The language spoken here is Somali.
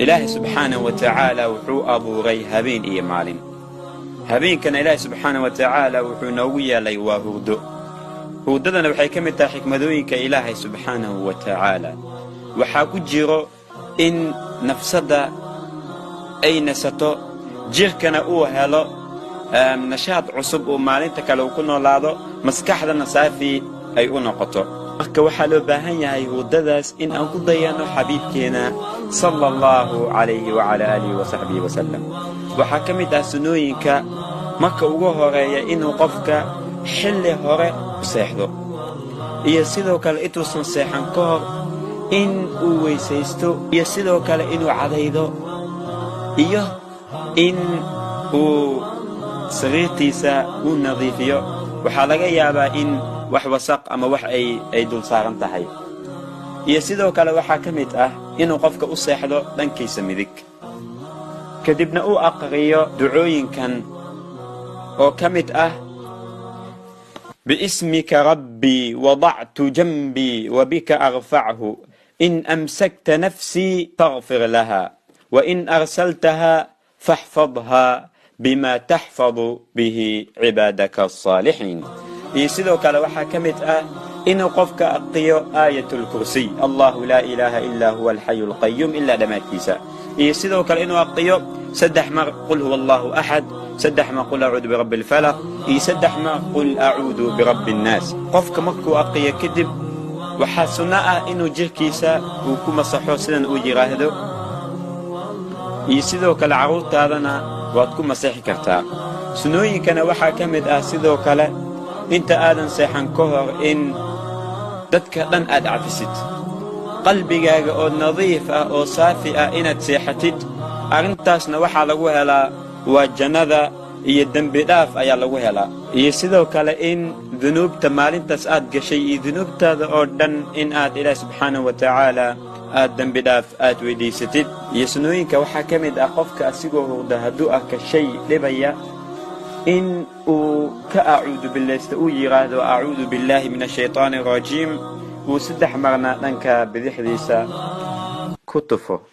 Ilaahay subxaanahu wa tacaala wuxuu abuuray habeen iyo maalin. Habeenkana Ilaahay subxaanahu wa tacaala wuxuu noogu yeelay waa hurdo. Hurdadana waxay ka mid tahay xikmadooyinka Ilaahay subxaanahu wa tacaala. Waxaa ku jiro in nafsadda ay nasato, jirkana uu helo nashaad cusub uu maalinta kale uu ku noolaado, maskaxdana saafi ay u noqoto. Marka waxaa loo baahan yahay hurdadaas in aan ku dayanno xabiibkeena sala Allahu calayhi wacalaa aalihi wasaxbihi wasalam. Waxaa ka mid ah sunnooyinka marka ugu horeeya inuu qofka xilli hore u seexdo, iyo sidoo kale intuusan seexan ka hor in uu weysaysto, iyo sidoo kale inuu cadaydo, iyo in uu sariirtiisa uu nadiifiyo. Waxaa laga yaabaa in wax wasaq ama wax ay dul saaran tahay. Iyo sidoo kale waxaa ka mid ah inuu qofka u seexdo dhankiisa midig, kadibna uu aqriyo ducooyinkan oo ka mid ah: "Biismika rabbii wadactu janbii wabika arfachu, in amsakta nafsii faغfir laha, wain arsaltaha faxfadha bima taxfadu bihi cibaadaka asaalixiin." Iyo sidoo kale waxaa ka mid ah inuu qofka aqriyo Aayat Lkursiy, "Allahu laa ilaaha ilaa huwa alxayu alqayuum", ilaa dhammaadkiisa. Iyo sidoo kale inuu aqriyo 3 mar "Qul huwa Allahu axad", 3 mar "Qul acuudu birabbi alfalaq", iyo 3 mar "Qul acuudu birabbi annaas". Qofka markuu aqriyo kadib, waxaa sunno ah inuu jirkiisa uu ku masaxo sidan uu yidhaahdo. Iyo sidoo kale carruurtaadana waad ku masixi kartaa. Sunnooyinkana waxaa ka mid ah sidoo kale inta aadan seexan ka hor in dadka dhan aad cafisid, qalbigaaga oo nadiif ah oo saafi ah inaad seexatid. Arrintaasna waxaa lagu helaa waa jannada iyo dembi dhaaf ayaa lagu helaa. Iyo sidoo kale in dunuubta maalintaas aad gashay iyo dunuubtaada oo dhan in aad Ilaah subxaanahu wa tacaala aad dembi dhaaf aad weydiisatid. Iyo sunnooyinka waxaa ka mid ah qofka asigoo hurda hadduu arka shay dhibaya in uu ka acuudu billaysto, uu yidhaahdo "Acuudu billaahi min ashaytaani arajiim", uu 3 marna dhanka bidixdiisa ku tufo.